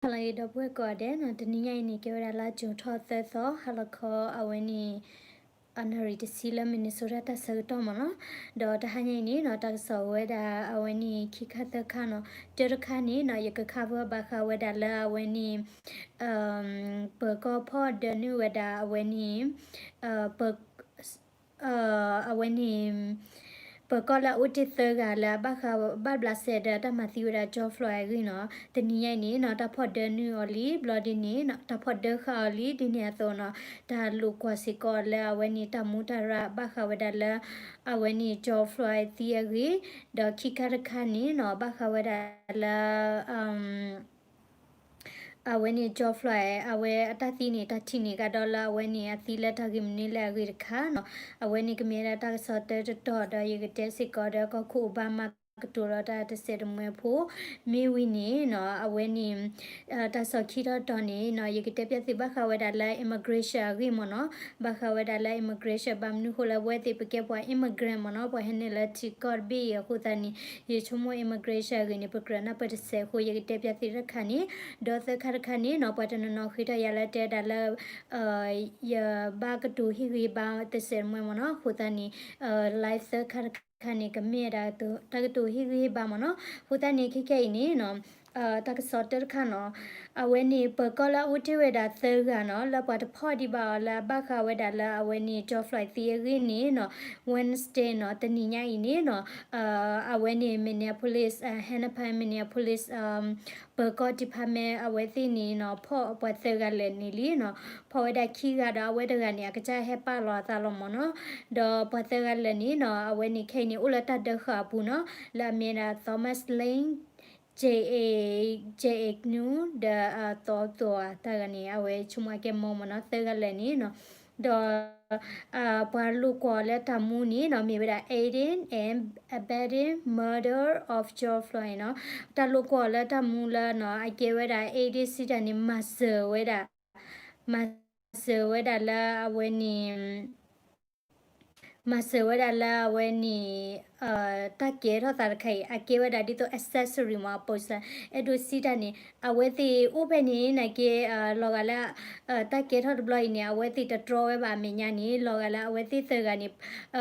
ဟါလီၤဂ့ၤ ဒီပုၢ်ဝဲၢ်ကိးဂၤဒဲးနီၤ, တနံၤညါအံၤန့ၣ် ကဲဝဲဒၣ်လါ June ထီၣ်သၢသီ ဟါလီၤခီ အဝဲန့ၣ် အနၣ်ရံၣ်တဆံလၢ Minnesota တၢ်ဆၢကတီၢ်မ့ၢ်နီၤ. ဒီးတဟါညါအံၤန့ၣ်နီၤ တၢ်ကစီၣ်ဝဲဒၣ်အဝဲန့ၣ် ခံခါသၢခါနီၤ, တၢတခါန့ၣ်နီၤ ယက cover ဘၣ်ဃးဝဲဒၣ်လၢအဝဲန့ၣ် ပၢၤကီၢ်ဖီၣ်ဒၢနုာ်ဝဲဒၣ်အဝဲန့ၣ် ပ အဝဲန့ၣ် ပၢၤကီၢ်လၢအအိၣ်တ့ၢ်သၢဂၤလၢအဘၣ်ဃးဘၣ်ဘျးစဲးဒီးတၢ်မၤသံဝဲဒၣ် George Floyd အဂ့ၢ်နီၤ. တနံၤညါအံၤန့ၣ်နီၤ တၢ်ဖီၣ်ဒၢနုာ်အီၤလံ ဘျီဒ်န့ၣ်နီၤ တၢ်ဖီၣ်ဒၢဃာ်အီၤလံ ဒ်န့ၣ်အသိးနီၤ တၢ်လိာ်ကွီၢ်စ့ၢ်ကီးလၢအဝဲန့ၣ် တၢ်မူးတၢ်ရၢ်ဘၣ်ဃးဝဲဒၣ်လၢ အဝဲန့ၣ် George Floyd သံအဂ့ၢ်, ဒီးခံခါတခါန့ၣ်နီၤ ဘၣ်ဃးဝဲဒၣ်လၢ အဝဲန့ၣ် George Floyd အဝဲအတၢ်သံန့ၣ် တၢ်ထံၣ်န့ၢ်ကဒီးလၢအဝဲန့ၣ် အသံလၢတၢ်ဂ့ၢ်မနုၤလဲၣ်အဂ့ၢ်တခါနီၤ. အဝဲန့ၣ်ကမ့ၢ်ဝဲဒၣ်တၢ်ကစီၣ်တၢတတီၤ ဒီးယကတဲစ့ၢ်ကီးဒီးကီၢ်ခိၣ်အိၣ်ဘၣ်မးကတိၤဒီးတၢ်တစဲးတမှဲဖိ မ့ၢ်ဝံၤန့ၣ်နီၤ အဝဲန့ၣ် တၢ်ကစီၣ်ခံထီၣ်တီၤန့ၣ်နီၤ ယကတဲပျၢ်သုဘၣ်ဃးဝဲဒၣ်လၢ immigration အဂ့ၢ်မ့ၢ်နီၤ. ဘၣ်ဃးဝဲဒၣ်လၢ immigration ဘၣ်မနုၤဃိလၢအဝဲသ့ၣ်ပကဲပှၤ immigrant မ့ၢ်နီၤ ပှၤဟဲနုာ်လၢထံကီၢ်တဘ့ၣ်အံၤအဃိသတးန့ၣ် ယဆိကမိၣ် immigration အဂ့ၢ်န့ၣ် ပကြၢးနၢ်ပၢၢ်တစဲးအဃိ ယကတဲပျၢ်သုတခါန့ၣ်, ဒီးသၢခါတခါန့ၣ်နီၤ ပှၤတနီၤနီၤဃ့ထီၣ်ယၤလၢတဲဒၣ်လၢ ယဘၣ်ကတိၤဟ့ၣ်ဂံၢ်ဟ့ၣ်ဘါတစဲးတမှဲမ့ၢ်နီၤ. အဃိသတးန့ၣ် live သၢခါတခါန့ၣ် ကမ့ၢ်ဒၣ်တၢ်ကတိၤဟ့ၣ်ဂံၢ်ဟ့ၣ်ဘါမ့ၢ်နီၤ. အဃိသတးန့ၣ် ခဲခဲအံၤန့ၣ်နီၤ တၢ်ကစီၣ်တၢတခါနီၤ အဝဲန့ၣ် ပၢၤကီၢ်လၢအအိၣ်တ့ၢ်ဝဲဒၣ်သၢဂၤနီၤ လၢပှၤတဖီၣ်ဒံးဘၣ်အီၤလၢအဘၣ်ဃးဝဲဒၣ်လၢအဝဲန့ၣ် George Floyd သံအဂ့ၢ်န့ၣ်နီၤ Wednesday နီၤ တနံၤညါအံၤန့ၣ်နီၤ အဝဲန့ၣ် Minneapolis Hennepin Minneapolis ပၢၤကီၢ် department အဝဲသ့ၣ်န့ၣ်နီၤ ဖီၣ်ပှၤသၢဂၤလၢာ်န့ၣ်လံနီၤ. ဖီၣ်ဝဲဒၣ်ခံဂၤဒီးအဝဲတဂၤန့ၣ် အကစၢ်ဟဲပာ်လီၤအသးလီၤမ့ၢ်နီၤ. ဒီးပှၤသၢဂၤလၢာ်န့ၣ်နီၤ အဝဲန့ၣ်ခဲအံၤန့ၣ် အိၣ်လၢတၢ်ဒၢဃာ်အပူၤနီၤ လၢအမ့ၢ်ဒၣ် Thomas Lane, Jay, Jay Agnew ဒီး Thor Thor တၢ်ဂၤန့ၣ် အဝဲဆိကမိၣ်အကဲမိၢ်မ့ၢ်နီၤ သၢဂၤလၢာ်န့ၣ်နီၤ. ဒီး ပှၤလိာ်ကွီၢ်လၢတၢ်မူန့ၣ်နီၤ မ့ၢ်ဝဲဒၣ် aiding and abetting murder of George Floyd နီၤ. တၢ်လိာ်ကွီၢ်လၢတၢ်မူလၢနီၤ အကဲဝဲဒၣ် aiding စံးတၢ်န့ၣ် မၤစၢၤဝဲဒၣ် မၤစၢၤဝဲဒၣ်လၢအဝဲန့ၣ် မၤစၢၤဝဲဒၣ်လၢအဝဲန့ၣ် တၢ်ကဲထီၣ်သးတခါအံၤ အကဲဝဲဒၣ်ဒ်သိး accessory မ့ၢ် အပိစၢ အဲၣ်ဒိးစံးတၢ်န့ၣ် အဝဲသ့ၣ်အိၣ်ဖဲန့ၣ်နာ်က့ လီၤဂာ်လၢ တၢ်ကဲထီၣ်တဘျီအံၤန့ၣ် အဝဲသ့ၣ်တတြီဝဲဘၣ်အမဲာ်ညါန့ၣ် လီၤဂာ်လၢအဝဲသ့ၣ်သၢဂၤန့ၣ်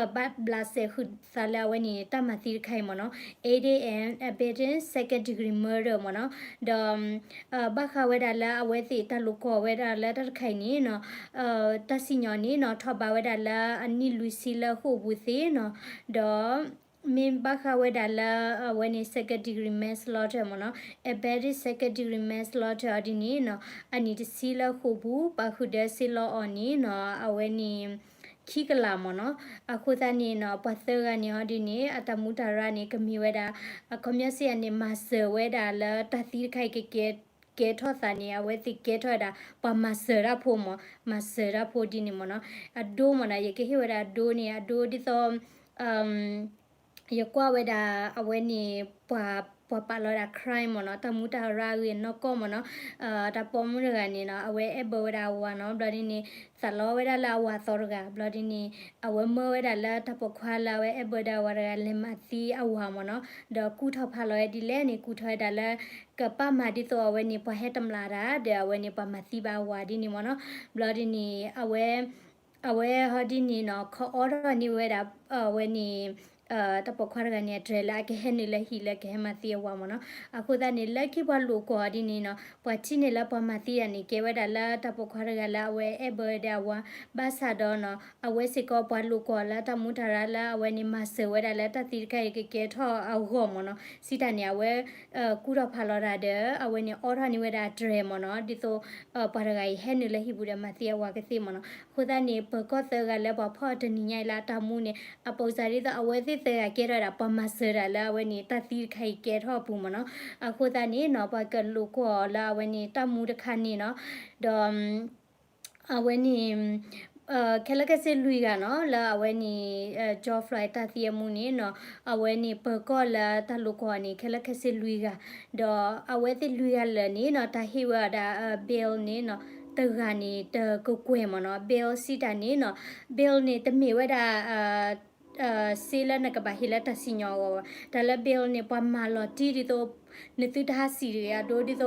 ဘၣ်ဘျးစဲးဃုာ်သးလၢအဝဲန့ၣ် တၢ်မၤသံတခါအံၤမ့ၢ်နီၤ aiding and abetting second degree murder မ့ၢ်နီၤ ဒီး ဘၣ်ဃးဝဲဒၣ်လၢအဝဲသ့ၣ်တၢ်လိာ်ကွီၢ်ဝဲဒၣ်လၢတၢ်တခါအံၤန့ၣ်နီၤ တၢ်စံၣ်ညီၣ်န့ၣ်နီၤ ထီၣ်ဘးဝဲဒၣ်လၢအနံၣ်လွံၢ်ဆံလၢဃိာ်ပူၤသ့နီၤ ဒီး မ့ၢ်ဘၣ်ဃးဝဲဒၣ်လၢအဝဲန့ၣ် second degree manslaughter မ့ၢ်နီၤ abetting second degree manslaughter အီၤဒ်န့ၣ်နီၤ အနံၣ်တဆံလၢဃိာ်ပူၤ ပာ်ဃုာ်ဒီးစ့လီၤအီၤန့ၣ်နီၤ အဝဲန့ၣ် ခံကလးမ့ၢ်နီၤ အဃိသတးန့ၣ်နီၤ ပှၤသၢဂၤန့ၣ်အီၤဒ်န့ၣ် အတၢ်မူးတၢ်ရၢ်န့ၣ် ကမ့ၢ်ဝဲဒၣ် အခီပညီစ့ၢ်အန့ၣ် မၤစၢၤဝဲဒၣ်လၢတၢ်သံတခါအံၤကကဲ ကဲထီၣ်သးန့ၣ် အဝဲသ့ၣ်ကဲထီၣ်ဝဲဒၣ် ပှၤမၤစၢၤတၢ်ဖိမ့ၢ် မၤစၢၤတၢ်ဖိဒ်န့ၣ်မ့ၢ်နီၤ အဒိမ့ၢ်နီၤ ယကဟ့ၣ်ဝဲဒၣ်အဒိန့ၣ် အဒိဒ်သိး ယကွၢ်ဝဲဒၣ်အဝဲန့ၣ် ပှၤ ပှၤပာ်လီၤဝဲဒၣ် crime မ့ၢ်နီၤ တၢ်မူးတၢ်ရၢ်အဂ့ၢ်အနီၢ်ကီၢ်မ့ၢ်နီၤ တၢ်ပိာ်မုၣ်တဂၤန့ၣ်နီၤ အဝဲအဲၣ်ဘၢဝဲဒၣ်အဝၤနီၤ ဘျီဒ်န့ၣ် သးလီဝဲဒၣ်လၢအဝၤသီတဂၤ ဘျီဒ်န့ၣ် အဝဲမၢဝဲဒၣ်လၢတၢ်ပိာ်ခွါလၢအဝဲအဲၣ်ဘၢဒၣ်အဝၤတဂၤလဲၤမၤသံအဝၤမ့ၢ်နီၤ ဒီးကူၣ်ထီၣ်ဖးလီၤဝဲဒ်လဲၣ်န့ၣ် ကူၣ်ထီၣ်ဝဲဒၣ်လၢ ကပာ်မၤဒ်သိးအဝဲန့ၣ် ပှၤဟဲတမျးတၢ်ဒီးအဝဲန့ၣ် ပှၤမၤသံဘၣ်အဝၤဒ်န့ၣ်မ့ၢ်နီၤ ဘျီဒ်န့ၣ် အဝဲ အဝဲဟီဒ်န့ၣ်နီၤ ခီအီထီၣ်န့ၢ်ဝဲဒၣ် အဝဲန့ၣ် တၢ်ပိာ်ခွါတဂၤန့ၣ် အတြဲၤလၢအကဟဲနုာ်လၢဟံၣ်လၢကဟဲမၤသံအဝၤမ့ၢ်နီၤ အဃိသတးန့ၣ် လၢခံပှၤလိာ်ကွီၢ်ဒ်န့ၣ်နီၤ ပှၤထံၣ်န့ၢ်လၢပှၤမၤသံတၢ်န့ၣ် ကဲဝဲဒၣ်လၢတၢ်ပိာ်ခွါတဂၤလၢအဝဲအဲၣ်ဘၢဒၣ်အဝၤ ဘၣ်ဆၣ်ဒီးနီၤ အဝဲစ့ၢ်ကီးပှၤလိာ်ကွီၢ်လၢတၢ်မူးတၢ်ရၢ်လၢအဝဲန့ၣ် မၤစၢၤဝဲဒၣ်လၢတၢ်သံတခါအံၤကကဲထီၣ်အဂီၢ်မ့ၢ်နီၤ စံးတၢ်န့ၣ် အဝဲ ကူၣ်ထီၣ်ဖးလီၤတၢ်ဒီး အဝဲန့ၣ်အီထီၣ်န့ၢ်ဝဲဒၣ်အတြဲၤမ့ၢ်နီၤ ဒ်သိး ပှၤတဂၤအံၤဟဲနုာ်လၢဟံၣ်ပူၤဒီးမၤသံအဝၤကသ့မ့ၢ်နီၤ အဃိသတးန့ၣ် ပၢၤကီၢ်သၢဂၤလၢပှၤဖီၣ်တနံၤညါအံၤလၢအတၢ်မူန့ၣ် အပိစၢ်ဒ်သိးအဝဲသ့ၣ်သၢဂၤကဲထီၣ်ဝဲဒၣ် ပှၤမၤစၢၤတၢ်လၢအဝဲန့ၣ် တၢ်သံတခါအံၤကဲထီၣ်အပူၤမ့ၢ်နီၤ အဃိသတးန့ၣ်နီၤ ပှၤကလိာ်ကွီၢ်လၢအဝဲန့ၣ် တၢ်မူးတခါန့ၣ်နီၤ ဒီး အဝဲန့ၣ် ခဲလၢာ်ခဲဆ့လွံၢ်ဂၤနီၤ လၢအဝဲန့ၣ် George Floyd တၢ်သံအမူန့ၣ်နီၤ အဝဲန့ၣ် ပၢၤကီၢ်လၢတၢ်လိာ်ကွီၢ်န့ၣ် ခဲလၢာ်ခဲဆ့လွံၢ်ဂၤ ဒီးအဝဲသ့ၣ်လွံၢ်ဂၤလၢာ်န့ၣ်နီၤ တၢ်ဟ့ၣ်ဝဲဒၣ် bail န့ၣ်နီၤ တဂၤန့ၣ် တကကွဲၢ်မ့ၢ်နီၤ bail စံးတၢ်န့ၣ်နီၤ bail န့ၣ် တမ့ၢ်ဝဲဒၣ် စ့လၢနကဘၣ်ဟ့ၣ်လၢတၢ်စံၣ်ညီၣ်အဂီၢ်ဘၣ် တၢ်လၢ bail န့ၣ် ပှၤမၤလီၤတံၢ်ဒ်သိး နသုတဟးစံၣ်တဂ့ၤ အဒိဒ်သိး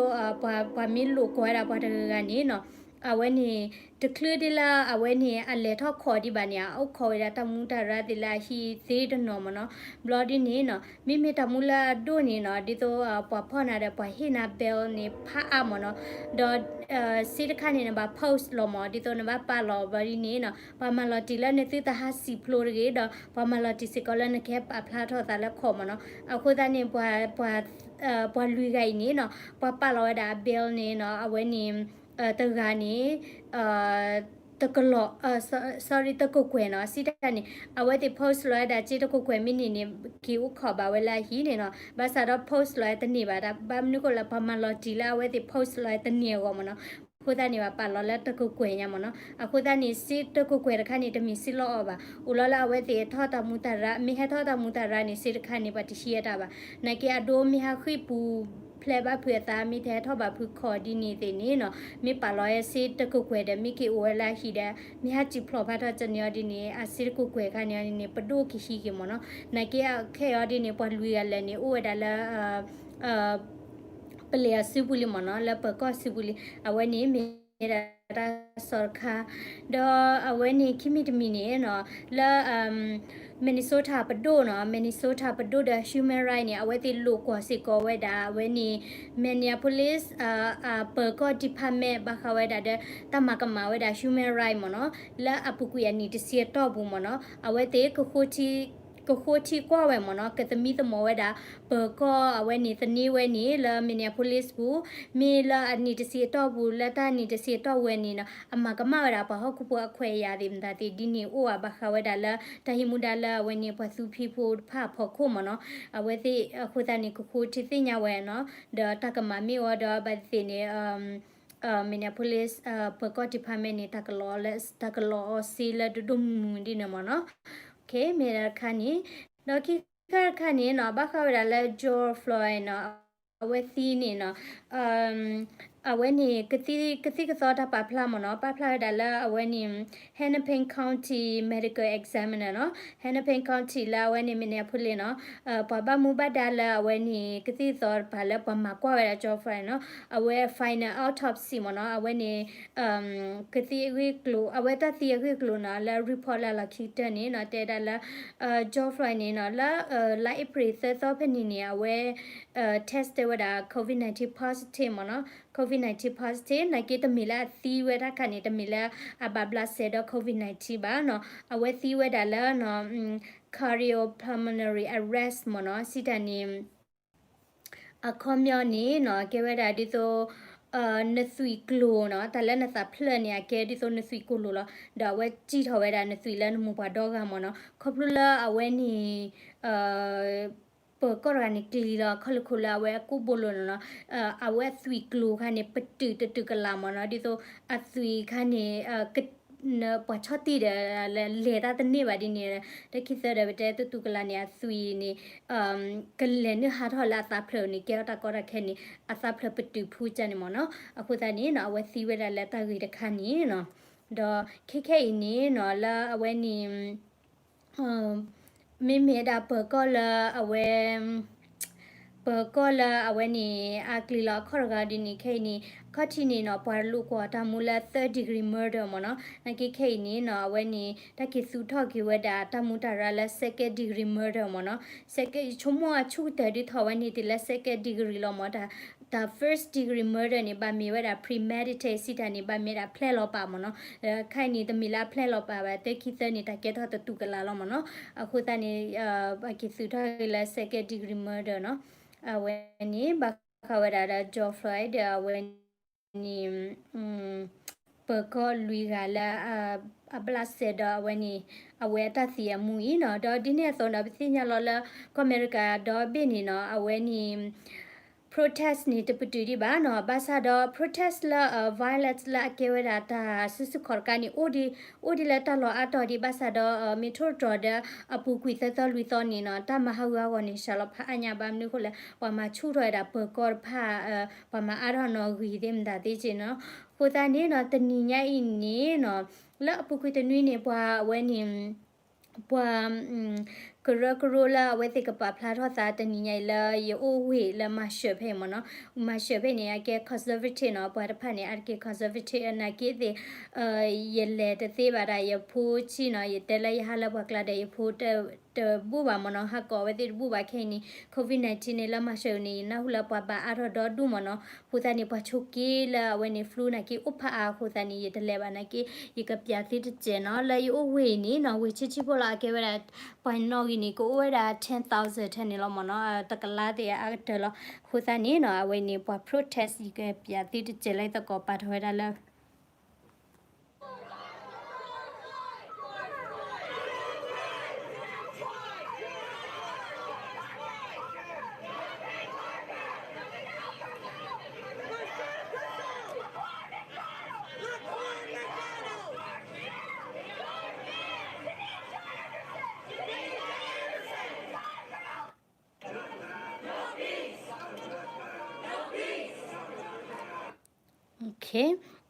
ပှၤမ့ၢ်လိာ်ကွီၢ်ဝဲဒၣ်ပှၤတဂၤဂၤန့ၣ်နီၤ, အဝဲန့ၣ် တချုးဒ်လၢအဝဲန့ၣ် အလဲၤထီၣ်ခိးဒံးဘၣ်န့ၣ် အအိၣ်ခိးဝဲဒၣ်တၢ်မူတၢ်ရၢ်သ့ၣ်လၢအဟံၣ်သ့တနီၤမ့ၢ်နီၤ, ဘျီဒ်န့ၣ်နီၤ မ့မ့ၢ်တၢ်မူလၢအဒိၣ်န့ၣ်နီၤ ဒ်သိး ပှၤဖီၣ်နၤဒီးပှၤဟ့ၣ်နၤ bill န့ၣ် ဖးအါမ့ၢ်နီၤ, ဒီး စ့တခါန့ၣ် နဘၣ် post လီၤမ့ၢ် ဒ်သိးနဘၣ်ပာ်လီၤဘျီဒ်န့ၣ်နီၤ ပှၤမၤလီၤတံၢ်လၢနသုတဟးစံၣ်ဖျိတဂ့ၤဒီး ပှၤမၤလီၤတံၢ်စ့ၢ်ကီးလၢနကဟဲပာ်ဖျါထီၣ်သးလၢခိးမ့ၢ်နီၤ, အဃိသတးန့ၣ် ပှၤ ပှၤလွံၢ်ဂၤအံၤန့ၣ်နီၤ ပှၤပာ်လီၤဝဲဒၣ်အ bill န့ၣ်နီၤ အဝဲန့ၣ် တဂၤန့ၣ် တကလီၤ sorry တကကွဲၢ်နီၤ စံးတၢ်န့ၣ် အဝဲသ့ၣ် post လီၤဝဲဒၣ်စ့တကကွဲၢ်မ့ၢ်န့ၢ်န့ၣ် က့ၤအိၣ်ခိးဘၣ်ဝဲလၢအဟံၣ်န့ၣ်နီၤ, ဘၣ်ဆၣ်ဒီး post လီၤဝဲတန့ၢ်ဘၣ် ဘၣ်မနုၤဃိလၢပှၤမၤလီၤတံၢ်လၢအဝဲသ့ၣ် post လီၤဝဲတန့ၢ်အဂီၢ်မ့ၢ်နီၤ, အဃိသတးန့ၣ် ပှၤပာ်လီၤလၢတကကွဲၢ်ညါမ့ၢ်နီၤ, အဃိသတးန့ၣ် စ့တကကွဲၢ်တခါန့ၣ် တမ့ၢ်စ့လီၤအီၤဘၣ် အိၣ်လီၤလၢအဝဲသ့ၣ်ထီၣ်တၢ်မူတၢ်ရၢ် မ့ၢ်ဟဲထီၣ်တၢ်မူတၢ်ရၢ်န့ၣ် စ့တခါန့ၣ် ပှၤတဟံးအတၢ်ဘၣ်, နာ်က့အဒိမ့ၢ်ဟးဃံပူၤ ဖျဲးဘၣ်ဖုးအသး မ့ၢ်တဟဲထီၣ်ဘၣ်ဖုးခိးဒ်န့ၣ်သ့ၣ်န့ၣ်နီၤ မ့ၢ်ပာ်လီၤဝဲစ့တကကွဲၢ်ဒီး မ့ၢ်က့ၤအိၣ်ဝဲလၢအဟံၣ်ဒီး မ့ၢ်ဟးစံၣ်ဖျိးဖးထီၣ်ကန့ၢ်အီၤဒ်န့ၣ် အစ့တကကွဲၢ်ခါန့ၣ်အီၤဒ်န့ၣ် ပဒိၣ်ကဟံးက့ၤမ့ၢ်နီၤ, နာ်က့ခဲအံၤအီၤဒ်န့ၣ် ပှၤလွံၢ်ဂၤလၢာ်န့ၣ် အိၣ်ဝဲဒၣ်လၢ ပလံၤအစုပူၤလံမ့ၢ်နီၤ လၢပၢၤကီၢ်စုပူၤလံ, အဝဲန့ၣ်မ့ၢ်ဒၣ်တၢ်ကစီၣ်တခါ, ဒီးအဝဲန့ၣ်ခံမံၤတမံၤန့ၣ်နီၤ လၢ Minnesota ပဒိၣ်နီၤ Minnesota ပဒိၣ်ဒီး Human Right န့ၣ် အဝဲသ့ၣ်လိာ်ကွီၢ်စ့ၢ်ကီးဝဲဒၣ် အဝဲန့ၣ် Minneapolis အပၢၤကီၢ် department ဘၣ်ဃးဝဲဒၣ်ဒီး တၢ်မၤကမၣ်ဝဲဒၣ် Human Right မ့ၢ်နီၤ လၢအပူၤကွံာ်အနံၣ်တဆံအတီၢ်ပူၤမ့ၢ်နီၤ အဝဲသ့ၣ် ကဃိထံကွၢ်ဝဲမ့ၢ်နီၤ ကသမံသမိးဝဲဒၣ် ပၢၤကီၢ်အဝဲန့ၣ် သန့ဝဲန့ၣ် လၢ Minneapolis ပူၤ, မ့ၢ်လၢအနံၣ်တဆံအတီၢ်ပူၤ လၢတၢ်နံၣ်တဆံအတီၢ်ဝဲန့ၣ်နီၤ အမၤကမၣ်ဝဲဒၣ်ပှၤဟီၣ်ခိၣ်ဖိအခွဲးအယာ်သ့ၣ်မတၤသ့ၣ်ဒ်န့ၣ် အိၣ်အါဘၣ်ဃးဝဲဒၣ်လၢ တၢ်ဟံးမူဒါလၢအဝဲန့ၣ် ပှၤသူဖံးဖိတဖၣ်အဖီခိၣ်မ့ၢ်နီၤ, အဝဲသ့ၣ်အဃိသတးန့ၣ် ကဃိထံသ့ၣ်ညါဝဲနီၤ, ဒီးတၢ်ကမၤမ့ၢ်အိၣ်ဒီးဘၣ်သ့ၣ်သ့ၣ်န့ၣ် Minneapolis ပၢၤကီၢ် department န့ၣ် တၢ်ကလီၤအီၤစ့လၢဒိၣ်ဒိၣ်မုၢ်မုၢ်ဒ်န့ၣ်မ့ၢ်နီၤ, မ့ၢ်ဒၣ်တခါန့ၣ်, ဒီးခံခါတခါန့ၣ်နီၤ ဘၣ်ဃးဝဲဒၣ်လၢ George Floyd နီၤ အဝဲသံန့ၣ်နီၤ အဝဲန့ၣ် ကသံၣ်ကသီတၢ်ပာ်ဖျါမ့ၢ်နီၤ ပာ်ဖျါဝဲဒၣ်လၢအဝဲန့ၣ် Hennepin County Medical Examiner နီၤ Hennepin County လၢအဝဲန့ၣ် Minneapolis နီၤ ပှၤဘၣ်မူဘၣ်ဒါလၢအဝဲန့ၣ် ကသံၣ်ကသီတပၤလၢပှၤမၤကွၢ်ဝဲဒၣ် George Floyd နီၤ အဝဲ final autopsy မ့ၢ်နီၤ အဝဲန့ၣ် ကသံၣ်အဂ့ၢ်ကျိၤ အဝဲတၢ်သံအဂ့ၢ်ကျိၤနီၤ လၢ report လၢလီၢ်ခံကတၢၢ်န့ၣ်နီၤ တဲဒၣ်လၢ George Floyd န့ၣ်နီၤ လၢ လါအ့ဖြ့ၣ်သၢသီဖဲန့ၣ်န့ၣ် အဝဲ test ဝဲဒၣ် COVID nineteen positive မ့ၢ်နီၤ COVID nineteen positive နာ်က့တမ့ၢ်လၢအသံဝဲတၢ်ခါန့ၣ် တမ့ၢ်လၢအဘၣ်ဘျးစဲးဒီး COVID nineteen ဘၣ်နီၤ အဝဲသံဝဲဒၣ်လၢ cardiopulmonary arrest မ့ၢ်နီၤ စံးတၢ်န့ၣ် အခီပညီန့ၣ်နီၤ ကဲဝဲဒၣ်ဒ်သိး နသွံၣ်ကျိၤနီၤ တၢ်လၢနသးဖျၢၣ်န့ၣ် အကဲဒ်သိးနသွံၣ်ကိၢ်လိာ်လီၤ ဒီးအဝဲစံၣ်ထီၣ်ဝဲဒၣ်နသွံၣ်လၢနမိၢ်ပှၢ်ဒီဂၤမ့ၢ်နီၤ ခီဖျိလၢအဝဲန့ၣ် ပၢၤကီၢ်တဂၤန့ၣ် ကျံၤလီၤခီၣ်လၢခိၣ်လၢအဝဲအကိၢ်ဘိလိာ်နီၤ အဝဲအသွံၣ်ကျိၤခါန့ၣ် ပတုာ်တတုာ်ကလာ်မ့ၢ်နီၤ ဒ်သိးအသွံၣ်ခါန့ၣ် ပှၤဆီၣ်တံၢ်ဒီး လဲၤတၢ်တန့ၢ်ဘၣ်ဒ်န့ၣ် တခံသၢဒီးပတဲတတုာ်ကလာ်န့ၣ် အသွံၣ်န့ၣ် ကလဲၤနုာ်ဟးထီၣ်လၢအသးဖျၢၣ်န့ၣ် ကဲထီၣ်တၢ်ကီတၢ်ခဲန့ၣ် အသးဖျၢၣ်ပတုာ်ဖုကၢန့ၣ်မ့ၢ်နီၤ အဃိသတးန့ၣ်နီၤ အဝဲသံဝဲဒၣ်လၢတၢ်ဂ့ၢ်တခါန့ၣ်နီၤ ဒီးခဲခဲအံၤန့ၣ်နီၤ လၢအဝဲန့ၣ် မ့မ့ၢ်ဒၣ်ပၢၤကီၢ်လၢအဝဲ ပၢၤကီၢ်လၢအဝဲန့ၣ် အကျံၤလီၤအခီၣ်တဂၤဒ်န့ၣ် ခဲအံၤန့ၣ် ခီၣ်ထံးန့ၣ်နီၤ ပှၤလိာ်ကွီၢ်တၢ်မူလၢ third degree murder မ့ၢ်နီၤ နာ်က့ခဲအံၤန့ၣ်နီၤ အဝဲန့ၣ် တၢ်က့ၤသူၣ်ထီၣ်က့ၤဝဲဒၣ်တၢ်မူတၢ်ရၢလၢ second degree murder မ့ၢ်နီၤ second ဆိကမိၣ်အဆူၣ်ကတၢၢ်ဒုးထီၣ်ဝဲန့ၣ်တုၤလၢ second degree လီၤမ့ၢ် တၢ် first degree murder န့ၣ် ဘၣ်မ့ၢ်ဝဲဒၣ် premeditated စံးတၢ်န့ၣ် ဘၣ်မ့ၢ်ဒၣ် plan လီၤပာ်မ့ၢ်နီၤ ခါအံၤန့ၣ် တမ့ၢ်လၢအ plan လီၤပာ်ဘၣ် တၢ်ခံသၢန့ၣ် တၢ်ကဲထီၣ်တတုာ်ကလာ်လီၤမ့ၢ်နီၤ အဃိသတးန့ၣ် ပက့ၤသူၣ်ထီၣ်က့ၤလၢ second degree murder နီၤ အဝဲန့ၣ် ဘၣ်ဃးဝဲဒၣ်ဒီး George Floyd ဒီးအဝဲန့ၣ် ပၢၤကီၢ်လွံၢ်ဂၤလၢ အဘျးစဲးဒီးအဝဲန့ၣ် အဝဲအတၢ်သံအမူအံၤနီၤ ဒီးဒ်န့ၣ်အသိးနီၤ ပသ့ၣ်ညါလီၤလၢ ကီၢ်အမဲရကၤဒီဘ့ၣ်န့ၣ်နီၤ အဝဲန့ၣ် protest န့ၣ် တပတုာ်ဒံးဘၣ်နီၤ ဘၣ်ဆၣ်ဒီး protest လၢ violence လၢအကဲဝဲဒၣ်တၢ်စုဆူၣ်ခီၣ်တကါန့ၣ် အိၣ်ဒံးလၢတၢ်လီၢ်အါတီၢ်ဒံး ဘၣ်ဆၣ်ဒီး မ့ၢ်ထိၣ်တြီၤဒီးအပူၤကွံာ်သၢသီလွံၢ်သီန့ၣ်နီၤ တၢ်မၤဟးဂူာ်ဟးဂီၤန့ၣ် စှၤလီၤဖးအါညါဘၣ်မနုၤအဃိလဲၣ် ပှၤမၤဆူၣ်ထီၣ်ဝဲဒၣ်ပၢၤကီၢ်တဖၣ် ပှၤမၤအါထီၣ်နီၣ်ဂံၢ်သ့ၣ်မတၤသ့ၣ်က့နီၤ အဃိသတးန့ၣ်နီၤ တနံၤညါအံၤန့ၣ်နီၤ လၢအပူၤကွံာ်တနွံန့ၣ် ပှၤအဝဲန့ၣ် ပှၤ ကရၢကရိလၢအဝဲသ့ၣ်ကပာ်ဖျါထီၣ်သးတနံၤညါအံၤလၢယအိၣ်ဝ့ၢ်လၢ Marshall ဖဲအံၤမ့ၢ်နီၤ, Marshall ဖဲန့ၣ် အကဲ conservative နီၤ, ပှၤတဖၣ်န့ၣ် အါတက့ၢ် conservative နာ်က့သ့ၣ် ယလဲၤတသ့ဘၣ်ဒီး ယဖိဆံးနီၤ, ယတဲလၢယဟးလၢပှၤကျါဒီး ယဖိတဘူၣ်ဘၣ်မ့ၢ်နီၤ, ဟးကိးအဝဲသ့ၣ်တဘူၣ်ဘၣ်ခဲအံၤန့ၣ် COVID nineteen န့ၣ်လၢ Marshall န့ၣ် ယနၢ်ဟူလၢပှၤဘၣ်အါထီၣ်ဒီဒူၣ်မ့ၢ်နီၤ, အဃိသတးန့ၣ် ပှၤဆိးက့လၢအဝဲန့ၣ် flu နာ်က့အိၣ်ဖးအါအဃိသတးန့ၣ် ယတလဲၤဘၣ်နာ်က့ ယကပျးသုတစဲးနီၤ, လၢယအိၣ်ဝ့ၢ်အံၤန့ၣ်နီၤ, ဝ့ၢ်ဆံးဆံးဖိလီၤ, အကဲဝဲဒၣ် ပှၤနီၣ်ဂံၢ်န့ၣ် ကအိၣ်ဝဲဒၣ် ten thousand ထဲန့ၣ်လီၤမ့ၢ်နီၤ, တကလးသ့ၣ်အါကတၢၢ်လီၤ, အဃိသတးန့ၣ်နီၤ, အဝဲန့ၣ် ပှၤ protest ယကပျးသုတစဲးလၢယသကိးပာ်ထီၣ်ဝဲဒၣ်လၢ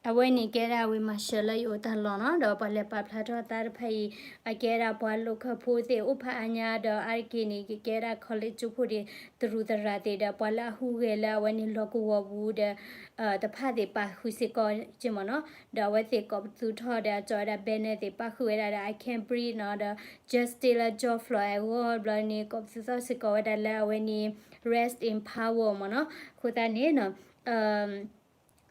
အဝဲန့ၣ်ကဲဒၣ်ဝ့ၢ် Marshall လၢယအိၣ်တၢ်လီၢ်နီၤ, ဒီးပှၤလဲၤပာ်ဖျါထီၣ်သးတဖၣ်အံၤ အကဲဒၣ်ပှၤ local ဖိသ့ၣ်အိၣ်ဖးအါညါ ဒီးအါတက့ၢ်န့ၣ် ကကဲဒၣ် college ကၠိဖိသ့ၣ် သရူးသရၣ်သ့ၣ်ဒီး ပှၤလၢအဟူးဂဲၤလၢအဝဲန့ၣ်လီၢ်ကဝီၤပူၤဒီး တဖၣ်သ့ၣ်ပာ်ဃုာ်စ့ၢ်ကီးက့မ့ၢ်နီၤ, ဒီးအဝဲသ့ၣ်ကိးပသူထီၣ်ဒီး အကၠီဝဲဒၣ် banner သ့ၣ် ပာ်ဃုာ်ဝဲဒၣ်ဒီး I can't breathe နီၤ, ဒီး justice လၢ George Floyd အဂီၢ်ဘျီန့ၣ် ကိးပသူထီၣ်စ့ၢ်ကီးဝဲဒၣ်လၢအဝဲန့ၣ် rest in power မ့ၢ်နီၤ, အဃိသတးန့ၣ်နီၤ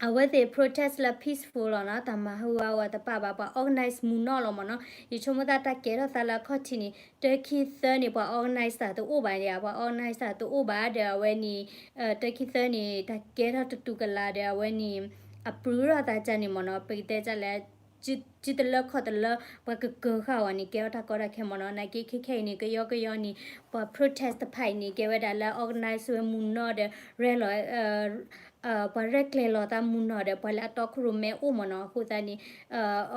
အဝဲသ့ၣ် protest လၢ peaceful လီၤနီၤ, တၢ်မၤဟူးဂဲၤအီၤတပာ်ဘၣ် ပှၤ organize မုၢ်နီၢ်လီၤမ့ၢ်နီၤ, ယဆိကမိၣ်သးတၢ်ကဲထီၣ်သးလၢအခီၣ်ထံးန့ၣ် တၢခံသၢန့ၣ် ပှၤ organize သးတအိၣ်ဘၣ်ယါ, ပှၤ organize သးတအိၣ်ဘၣ်ဒီးအဝဲန့ၣ် တၢခံသၢန့ၣ် တၢ်ကဲထီၣ်တတူၢ်ကလာ်ဒီးအဝဲန့ၣ် အပြုၢ်ထီၣ်သးကန့ၣ်မ့ၢ်နီၤ, ပကတဲဒ်လဲၣ် စုတလၢခီၣ်တလၢ ပှၤကကၢၤဃာ်အီၤန့ၣ် ကဲထီၣ်တၢ်ကီတၢ်ခဲမ့ၢ်နီၤ, နာ်က့ခဲခဲအံၤန့ၣ် ကယီကယီန့ၣ် ပှၤ protest တဖၣ်အံၤန့ၣ် ကဲဝဲဒၣ်လၢ organize ဝဲမုၢ်နီၢ်ဒီး ရဲၣ်လီၤ ပှၤရဲၣ်ကျဲၤလီၤသးမုၢ်နီၢ်ဒီး ပှၤလၢအတီခိၣ်ရိၣ်မဲအိၣ်မ့ၢ်နီၤ, အဃိသတးန့ၣ်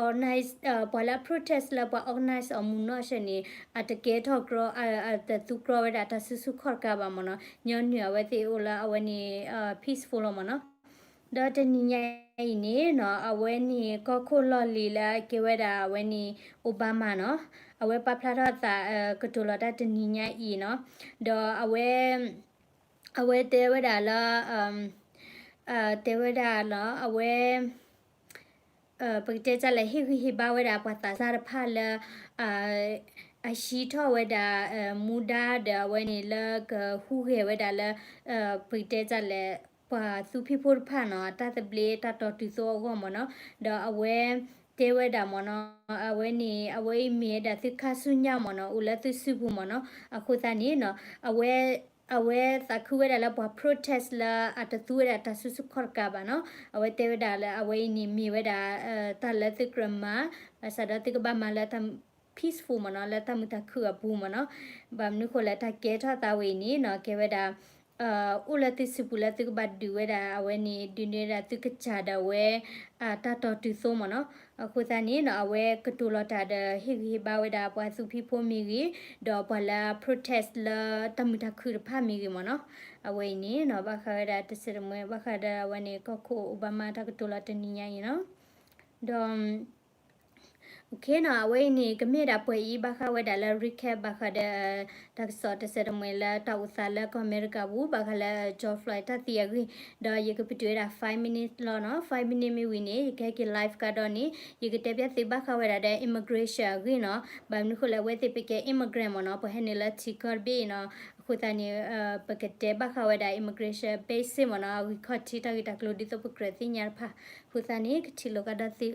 organize ပှၤလၢအ protest လၢပှၤ organize အီၤမုၢ်နီၢ်ဆဲန့ၣ် အတကဲထီၣ်ကြီ အတသူကြီဝဲဒၣ်တၢ်စုဆူၣ်ခီၣ်တကးဘၣ်မ့ၢ်နီၤ, ညီနုၢ်အဝဲသ့ၣ်အိၣ်လၢအဝဲန့ၣ် peaceful လီၤမ့ၢ်နီၤ, ဒီးတနံၤညါအံၤန့ၣ်နီၤ အဝဲန့ၣ်ကီၢ်ခိၣ်လီၢ်လံၤလၢအကဲဝဲဒၣ်အဝဲန့ၣ် Obama နီၤ, အဝဲပာ်ဖျါထီၣ်သး ကတိၤလီၤတၢ်တနံၤညါအံၤနီၤ, ဒီးအဝဲ အဝဲတဲဝဲဒၣ်လၢ တဲဝဲဒၣ်လီၤ အဝဲ ပကတဲဒ်လဲၣ် ဟ့ၣ်ဂံၢ်ဟ့ၣ်ဘါဝဲဒၣ်ပှၤသးစၢ်တဖၣ်လၢ အဟံးထီၣ်ဝဲဒၣ် မူဒါဒီးအဝဲန့ၣ်လၢကဟူးဂဲၤဝဲဒၣ်လၢ ပကတဲဒ်လဲၣ် ပှၤသူဖံးဖိတဖၣ်နီၤ အတၢ်သဘျ့တၢ်တီတုၤသိအဂီၢ်မ့ၢ်နီၤ, ဒီးအဝဲတဲဝဲဒၣ်မ့ၢ်နီၤ အဝဲန့ၣ် အဝဲအံၤမ့ၢ်ဝဲဒၣ်သုခါဆူညါမ့ၢ်နီၤ အိၣ်လၢသုစုပူၤမ့ၢ်နီၤ, အဃိသတးန့ၣ်နီၤ အဝဲ အဝဲသးခုဝဲဒၣ်လၢပှၤ protest လၢအတသူဝဲဒၣ်တၢ်စုဆူၣ်ခီၣ်တကးဘၣ်နီၤ, အဝဲတဲဝဲဒၣ်လၢအဝဲအံၤန့ၣ်မ့ၢ်ဝဲဒၣ် တၢ်လၢသုကြၢးမၤ ဘၣ်ဆၣ်ဒီးသုကဘၣ်မၤလၢတၢ် peaceful မ့ၢ်နီၤ လၢတၢ်မုာ်တၢ်ခုၣ်အပူၤမ့ၢ်နီၤ, ဘၣ်မနုၤဃိလဲၣ်တၢ်ကဲထီၣ်သးဝဲအံၤန့ၣ်နီၤ ကဲဝဲဒၣ် အိၣ်လၢသုစုပူၤလၢသုကဘၣ်ဒုးဝဲဒၣ်အဝဲန့ၣ် ဒုးန့ၢ်ဝဲဒၣ်သုကစၢ်ဒၣ်ဝဲ တၢ်တီတုၤသိမ့ၢ်နီၤ, အဃိသတးန့ၣ်နီၤ အဝဲကတိၤလီၤတၢ်ဒီးဟ့ၣ်ဂံၢ်ဟ့ၣ်ဘါဝဲဒၣ်ပှၤသူဖံးဖိမ့ၢ်ဂ့ၤ, ဒီးပှၤလၢ protest လၢတၢ်မုာ်တၢ်ခုၣ်တဖၣ်မ့ၢ်ဂ့ၤမ့ၢ်နီၤ, အဝဲအံၤန့ၣ်နီၤ ဘၣ်ဃးဝဲဒၣ်တစဲးတမှဲ ဘၣ်ဃးဒီးအဝဲန့ၣ်ကီၢ်ခိၣ် Obama တၢ်ကတိၤလီၤတနံၤညါအံၤနီၤ, ဒီး OK နီၤ အဝဲအံၤန့ၣ် ကမ့ၢ်ဒၣ်ပှဲၤအံၤ ဘၣ်ဃးဝဲဒၣ်လၢ recap ဘၣ်ဃးဒီး တၢ်ကစီၣ်တစဲးတမှဲလၢတၢ်အိၣ်သးလၢကီၢ်အမဲရကၤပူၤ ဘၣ်ဃးလၢ George Floyd တၢ်သံအဂ့ၢ်, ဒီးယကပတုာ်ဝဲဒၣ် five minute လီၤနီၤ, five minute မ့ၢ်ဝံၤန့ၣ် ယကဟဲက့ၤ live ကဒီးန့ၣ် ယကတဲပျးသုဘၣ်ဃးဝဲဒၣ်ဒီး immigration အဂ့ၢ်နီၤ, ဘၣ်မနုၤဃိလဲၣ် အဝဲသ့ၣ်ပကဲ immigrant မ့ၢ်နီၤ, ပှၤဟဲနုာ်လၢထံကီၢ်တဘ့ၣ်အံၤနီၤ, အဃိသတးန့ၣ် ပကတဲဘၣ်ဃးဝဲဒၣ် immigration basic မ့ၢ်နီၤ, အဂံၢ်ခီၣ်ထံးတၢ်ဂ့ၢ်တၢ်ကျိၤဒ်သိးပကြၢးသ့ၣ်ညါတဖၣ်, အဃိသတးန့ၣ် ကထံၣ်လိာ်ကဒီးသု